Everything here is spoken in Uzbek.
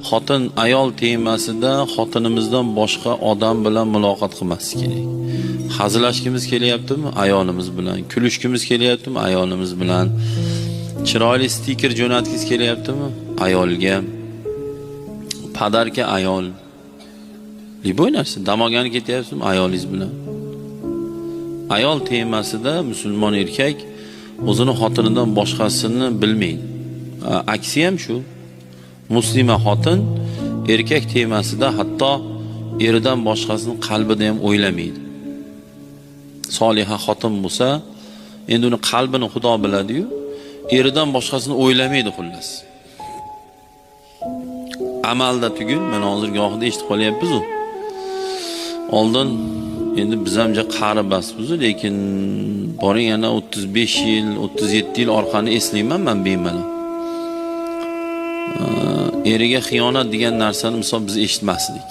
Xotin, ayol temasida xotinimizdan boshqa odam bilan muloqot qilmaslik kerak. Hazillashgimiz kelyaptimi? Ayolimiz bilan. Kulishgimiz kelyaptimi? Ayolimiz bilan. Chiroyli stiker jo'natgisi kelyaptimi? Ayolga. Подарка ayol. Любой narsa. Dam olgani ketyapsizmi? Ayolingiz bilan. Ayol temasida musulmon erkak o'zini xotinidan boshqasini bilmaydi. Aksi ham shu. Muslima xotin erkak temasida hatto eridan boshqasini qalbida ham o'ylamaydi. Soliha xotin bo'lsa, endi uni qalbini Xudo biladi-yu, eridan boshqasini o'ylamaydi xullas. Amalda tugul, mana hozir gohida eshitib qolyapmiz-u. Oldin endi biz ham ja qari emasmiz, lekin boring, yana 35 yil, 37 yil orqani eslayman man bemalol. Eriga xiyonat degan narsani misol biz eshitmasdik.